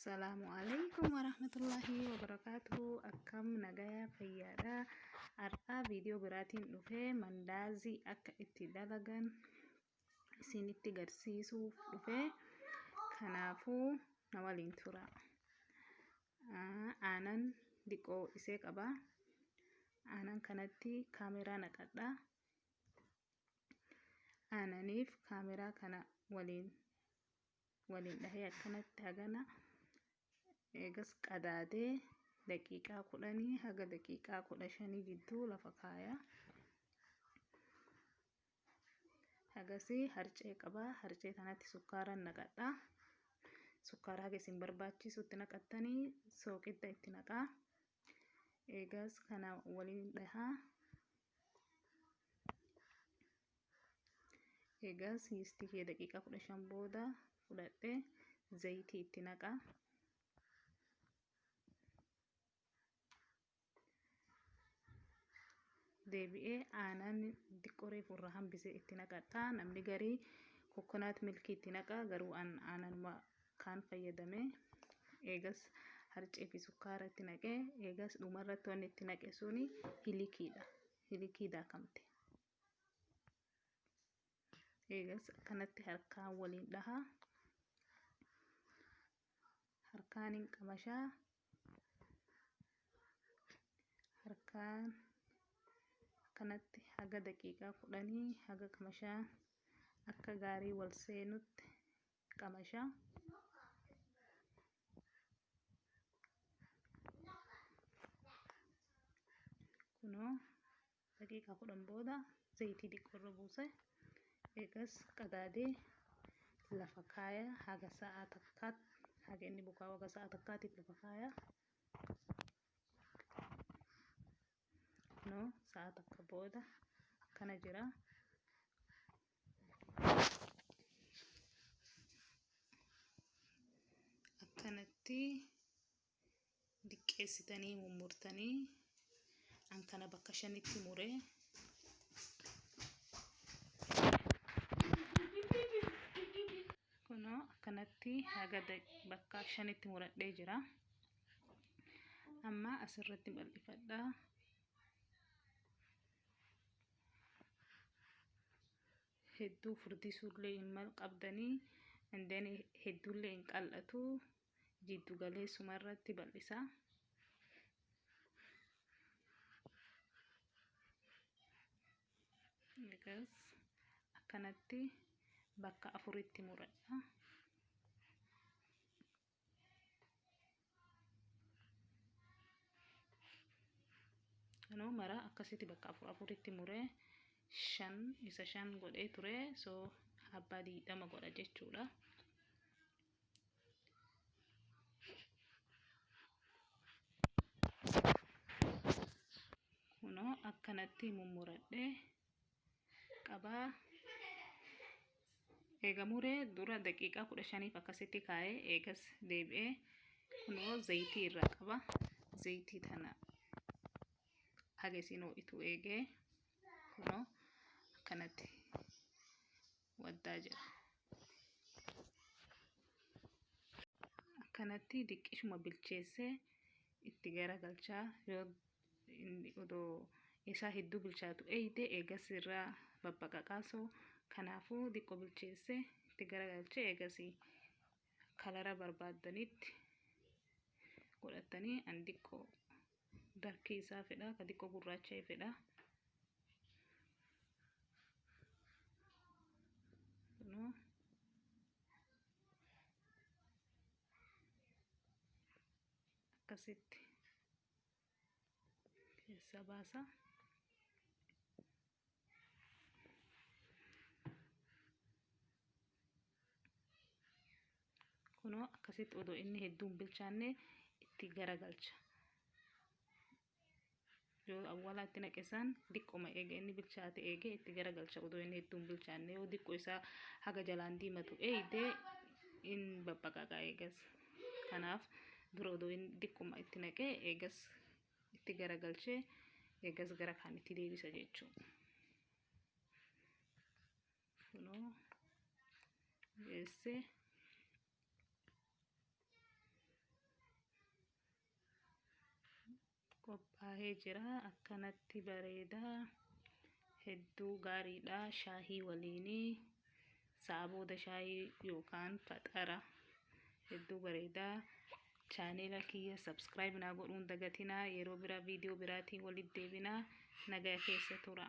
Assalaamu alaikum warahmatullahi wabarakaatuhu. Akkam nagaya fayyaadha. Har'aa viidiyoo biraatiin dhufee mandaazii akka itti dalagan isinitti garsiisuuf dhufee, kanaafuu na waliin tura. Aanan diqoo isee qaba. Aanan kanatti kaameraa naqadha. Aananiif kaameraa kana waliin waliin dhahee akkanatti hagana eegas qadaadee daqiiqaa 10 haga daqiiqaa 15 jidduu lafa kaaya. Hagasii harcee qaba. Harcee kanatti sukkaara naqadha. Sukkaara haga isin barbaachisutti naqattanii sooqidda itti naqaa. Eegas kana waliin dhahaa. Eegas yiistii kee daqiiqaa 15 booda fudhadhee zayitii itti naqa. Deebi'ee aanan xiqqoo reefu irraa hambise itti naqadha. Namni garii kokonaat milkii itti naqa, garuu an aananuma kaan fayyadame. Eegas harcee fi sukkaara itti naqee, eegas dhumarratti wanni itti naqe suni hilikiidha. Hilikii daakamte. Eegas akkanatti harkaan waliin dhaha. Harkaan hin qamashaa. Harkaan akkanatti haga daqiiqaa 10 haga qamashaa akka gaarii wal seenutti qamashaa. Kunoo daqiiqaa 10 booda zayitii xiqqoo irra buuse. Eegas qadaadee lafa kaaya haga sa'a takkaatti, haga inni bukaa'u haga sa'a takkaatiif lafa kaaya. Kunoo sa'a takka booda akkana jira. Akkanatti diqqeessitanii mummurtanii, an kana bakka shanitti muree. Kunoo akkanatti haga bakka shanitti muradhee jira. Amma asirratti bal'ifadha. Hedduu furdisuullee hin mal qabdanii, and hedduullee hin qal'atu, jiddu galeessuma irratti bal'isa. Egas akkanatti bakka afuritti muradha. Kanoo mara akkasitti bakka afur afuritti muree, shan isa shan godhee ture, so abbaa 20 godha jechuudha. Kunoo akkanatti mummuradhee qabaa. Eega muree dura daqiiqaa 15f akkasitti kaa'ee, eegas deebi'ee kunoo zayitii irraa qaba. Zayitii tana haga isiin ho'itu eegee kunoo akkanatti waddaa jira. Akkanatti diqqishuma bilcheessee itti garagalchaa. Yoo inni odoo isaa hedduu bilchaatu eeyde, eegas irraa babbaqaqaa. So kanaafuu diqqo bilcheessee itti garagalchee, eegasii kalara barbaaddanitti godhatanii. An diqqo darkii isaa fedha, ka diqqo gurraacha'e fedha. Kunoo akkasitti keessa baasa. Kunoo akkasitti odoo inni hedduun bilchaanne itti garagalcha. Yoo awwaalaa itti naqe san diqqoma eege inni bilchaate eege itti garagalcha, odoo inni hedduun bilchaanne. Yoo diqqo isaa haga jalaan diimatu eeyde, in babbaqaqa eegas. Kanaaf dura odoo inni diqquma itti naqee, eegas itti garagalchee, eegas gara kaan itti deebisa jechuudha. Kunoo geessee. Qophaa'ee jira, akkanatti bareedaa, hedduu gaariidha. Shaahii waliinii sa'a booda shaayii yookaan faxara hedduu bareedaa. Chaaneela kiyya subscribe naa godhuun dagatinaa. Yeroo biraa viidiyoo biraatiin walitti deebinaa, nagaa keessa tura.